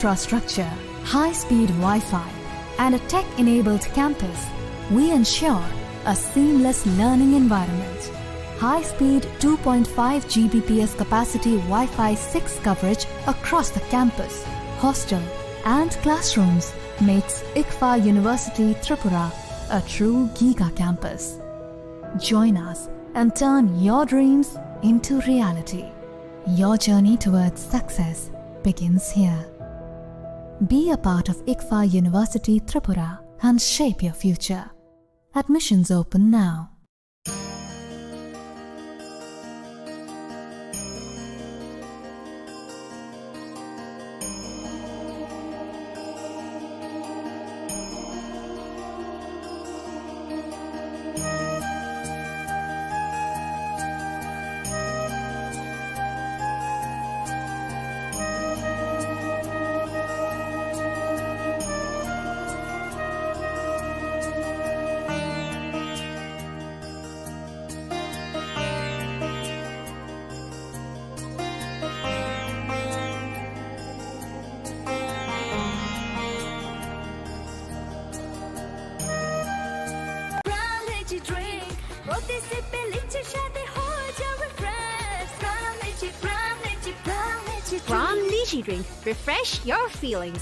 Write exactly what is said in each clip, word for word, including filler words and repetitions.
infrastructure, high-speed Wi-Fi, and a tech-enabled campus, we ensure a seamless learning environment. High-speed two point five G B P S capacity Wi-Fi six coverage across the campus, hostel, and classrooms makes ICFAU University Tripura a true giga campus. Join us and turn your dreams into reality. Your journey towards success begins here. Be a part of ICFAU University Tripura and shape your future. Admissions open now. Prime Lychee Drink, প্রতি সিপে লিচির স্বাদে হয়ে যাবে fresh. Prime Lychee, Prime Lychee, Prime Lychee Drink। Prime Lychee Drink, refresh your feelings.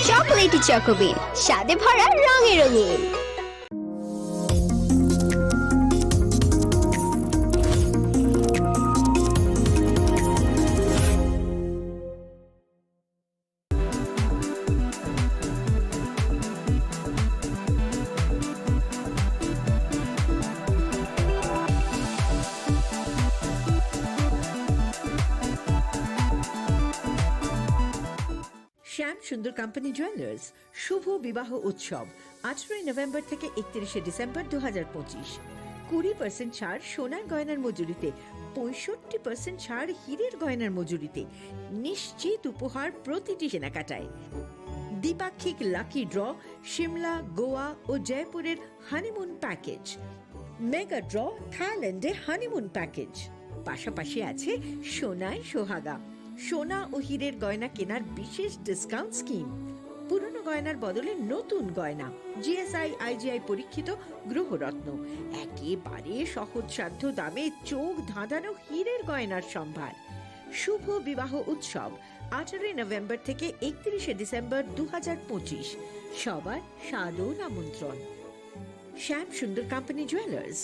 Chocolatey চকোবিন, স্বাদে ভরা, রঙে রঙিন। শ্যাম সুন্দর কোম্পানি জুয়েলার্স শুভ বিবাহ উৎসব, আঠারোই নভেম্বর থেকে একত্রিশে ডিসেম্বর দু হাজার পঁচিশ। কুড়ি পার্সেন্ট ছাড় সোনার গয়নার মজুরিতে, পঁয়ষট্টি পার্সেন্ট ছাড় হীরের গয়নার মজুরিতে, নিশ্চিত উপহার প্রতিটি কেনাকাটায়। দ্বিপাক্ষিক লাকি ড্র, সিমলা, গোয়া ও জয়পুরের হানিমুন প্যাকেজ। মেগা ড্র, থাইল্যান্ডে হানিমুন প্যাকেজ। পাশাপাশি আছে সোনায় সোহাগা, সোনা ও হীরের গয়না কেনার বিশেষ ডিসকাউন্ট স্কিম। পুরনো গয়নার বদলে নতুন গয়না, জিএসআই, আইজিআই পরীক্ষিত গ্রহরত্ন, একেবারে সহজসাধ্য দামে চোখ ধাঁধানো হীরের গয়নার সম্ভার। শুভ বিবাহ উৎসব, আঠারোই নভেম্বর থেকে একত্রিশে ডিসেম্বর দু হাজার পঁচিশ। সবার সাদর আমন্ত্রণ। শ্যাম সুন্দর কোম্পানি জুয়েলার্স,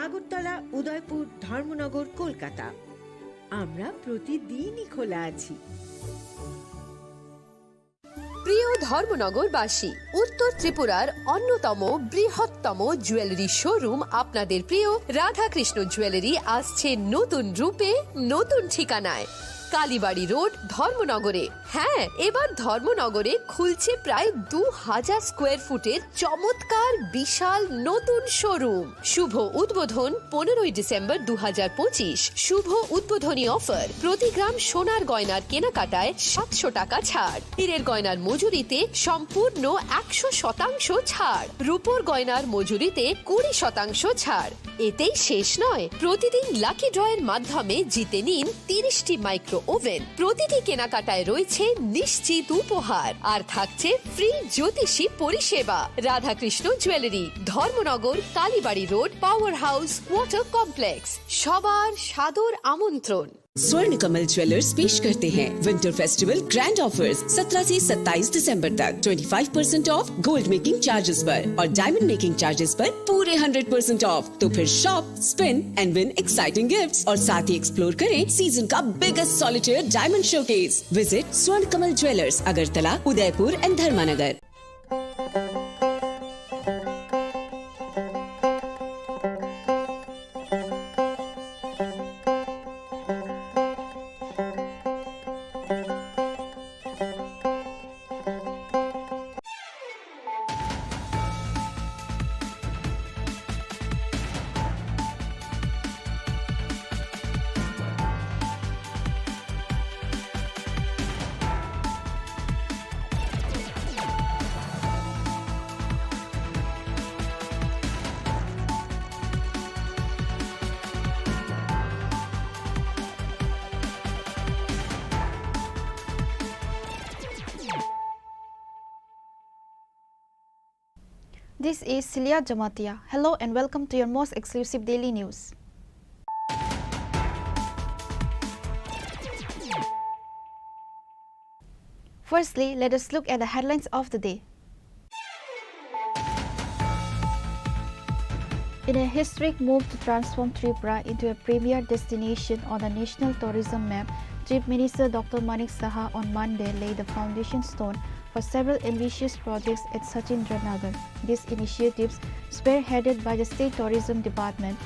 আগরতলা, উদয়পুর, ধর্মনগর, কলকাতা। আমরা প্রতিদিনই খোলা আছি। প্রিয় ধর্মনগরবাসী, উত্তর ত্রিপুরার অন্যতম বৃহত্তম জুয়েলারি শোরুম আপনাদের প্রিয় রাধাকৃষ্ণ জুয়েলারি আসছে নতুন রূপে, নতুন ঠিকানায়। কালীবাড়ি রোড, ধর্মনগরে। হ্যাঁ, এবার ধর্মনগরে খুলছে প্রায় দু হাজার স্কোয়ার ফুটের চমৎকার বিশাল নতুন শোরুম। শুভ উদ্বোধন পনেরোই ডিসেম্বর দু হাজার পঁচিশ। শুভ উদ্বোধনী অফার, প্রতি গ্রাম সোনার গয়নার কেনাকাটায় সাতশো টাকা ছাড়, হীরের গয়নার মজুরিতে সম্পূর্ণ একশো শতাংশ ছাড়, রূপোর গয়নার মজুরিতে কুড়ি শতাংশ ছাড়। এতেই শেষ নয়, প্রতিদিন লাকি ড্রয়ের মাধ্যমে জিতে নিন তিরিশটি মাইক্রো ওভেন। প্রতিটি কেনাকাটায় রয়েছে নিশ্চিত উপহার, আর থাকছে ফ্রি জ্যোতিষী পরিষেবা। Radhakrishna jewellery, Dharmanagar, Kalibari road, power house, water complex. সবার সাদর আমন্ত্রণ। स्वर्ण कमल ज्वेलर्स पेश करते हैं विंटर फेस्टिवल ग्रैंड ऑफर्स। सत्रह से सत्ताईस दिसंबर तक twenty five percent of gold making charges पर और डायमंड मेकिंग चार्जेस पर पूरे हंड्रेड परसेंट ऑफ। तो फिर shop, spin and win exciting gifts और साथ ही एक्सप्लोर करें सीजन का biggest solitaire diamond showcase. Visit स्वर्ण कमल ज्वेलर्स, अगरतला, उदयपुर एंड धर्मानगर। This is Celia Jamatia. Hello and welcome to your most exclusive daily news. Firstly, let us look at the headlines of the day. In a historic move to transform Tripura into a premier destination on the national tourism map, Chief Minister Doctor Manik Saha on Monday laid the foundation stone for several ambitious projects at Sachindranagar. These initiatives, spearheaded by the State Tourism Department,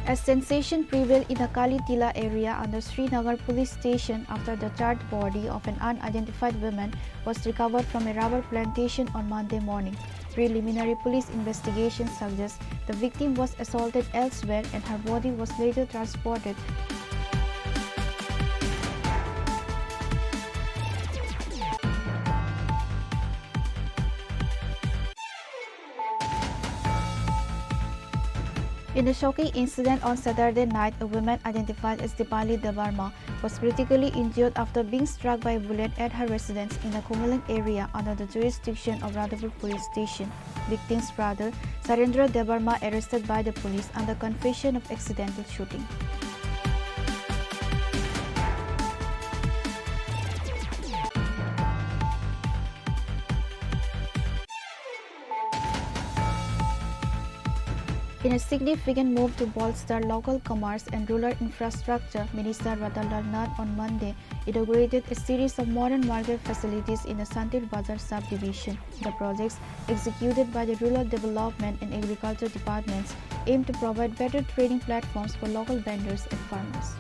a sensation prevailed in the Kali Tila area under Srinagar police station after the charred body of an unidentified woman was recovered from a rubber plantation on Monday morning. Preliminary police investigation suggests the victim was assaulted elsewhere and her body was later transported. In a shocking incident on Saturday night, a woman identified as Dipali Debbarma was critically injured after being struck by a bullet at her residence in the Khumulwng area under the jurisdiction of Radhapur Police Station. Victim's brother, Surendra Debbarma, arrested by the police under confession of accidental shooting. In a significant move to bolster local commerce and rural infrastructure, Minister Ratan Lal Nath on Monday inaugurated a series of modern market facilities in the Santir Bazar subdivision. The projects, executed by the Rural Development and Agriculture Departments, aim to provide better trading platforms for local vendors and farmers.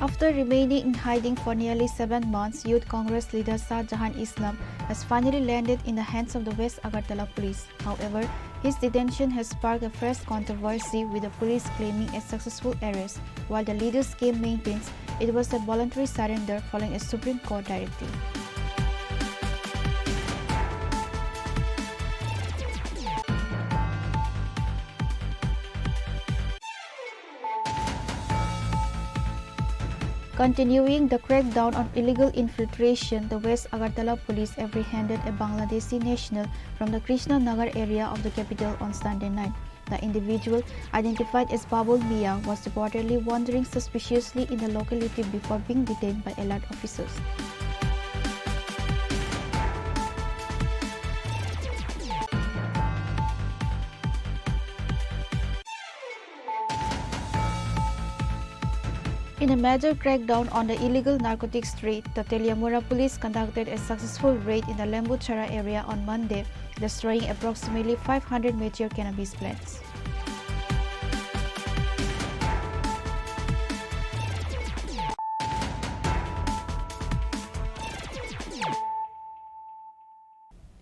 After remaining in hiding for nearly seven months, Youth Congress leader Shah Jahan Islam has finally landed in the hands of the West Agartala police. However, his detention has sparked a fresh controversy, with the police claiming a successful arrest, while the leader's camp maintains it was a voluntary surrender following a Supreme Court directive. Continuing the crackdown on illegal infiltration, the West Agartala police apprehended a Bangladeshi national from the Krishna Nagar area of the capital on Sunday night. The individual, identified as Babul Mia, was reportedly wandering suspiciously in the locality before being detained by alert officers. In a major crackdown on the illegal narcotics trade, the Teliamura police conducted a successful raid in the Lembuchara area on Monday, destroying approximately five hundred mature cannabis plants.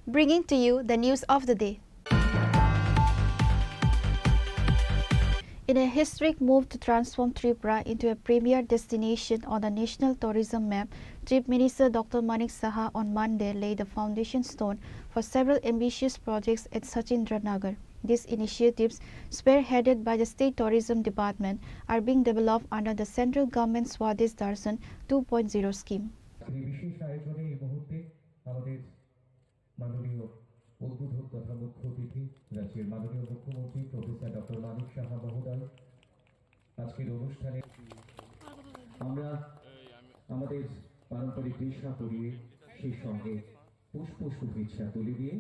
Bringing to you the news of the day. In a historic move to transform Tripura into a premier destination on the national tourism map, Chief Minister Doctor Manik Saha on Monday laid the foundation stone for several ambitious projects at Sachindranagar. These initiatives, spearheaded by the State Tourism Department, are being developed under the central government's Swadesh Darshan two point zero scheme. এই বিশেষ আয়োজনে এই মুহূর্তে আমাদের মাননীয় উদ্বোধক তথা মুখ্য অতিথি রাজ্যের মাননীয় মুখ্যমন্ত্রী প্রফেসর ডক্টর মানিক সাহা মহোদয় আজকের অনুষ্ঠানে আমরা আমাদের পারম্পরিক বেশভূষা পরিয়ে সেই সঙ্গে পুষ্প শুভেচ্ছা তুলে দিয়ে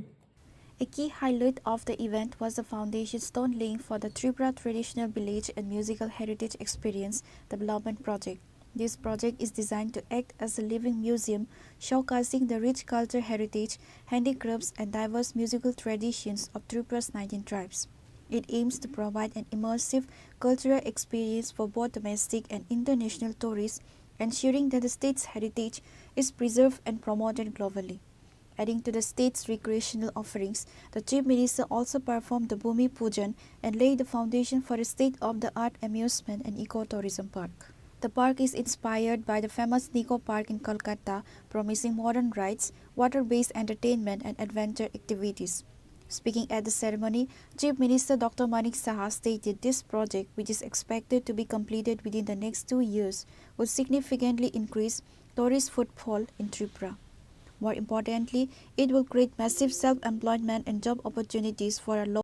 A key highlight of the event was the foundation stone laying for the Tripura Traditional Village and Musical Heritage Experience Development Project. This project is designed to act as a living museum, showcasing the rich culture heritage, handicrafts, and diverse musical traditions of Tripura's nineteen tribes. It aims to provide an immersive cultural experience for both domestic and international tourists, ensuring that the state's heritage is preserved and promoted globally. Adding to the state's recreational offerings, the Chief Minister also performed the Bhumi Pujan and laid the foundation for a state-of-the-art amusement and eco-tourism park. The park is inspired by the famous Nico Park in Kolkata, promising modern rides, water-based entertainment and adventure activities. Speaking at the ceremony, Chief Minister Doctor Manik Saha stated this project, which is expected to be completed within the next two years, would significantly increase tourist footfall in Tripura. More importantly, it will create massive self-employment and job opportunities for a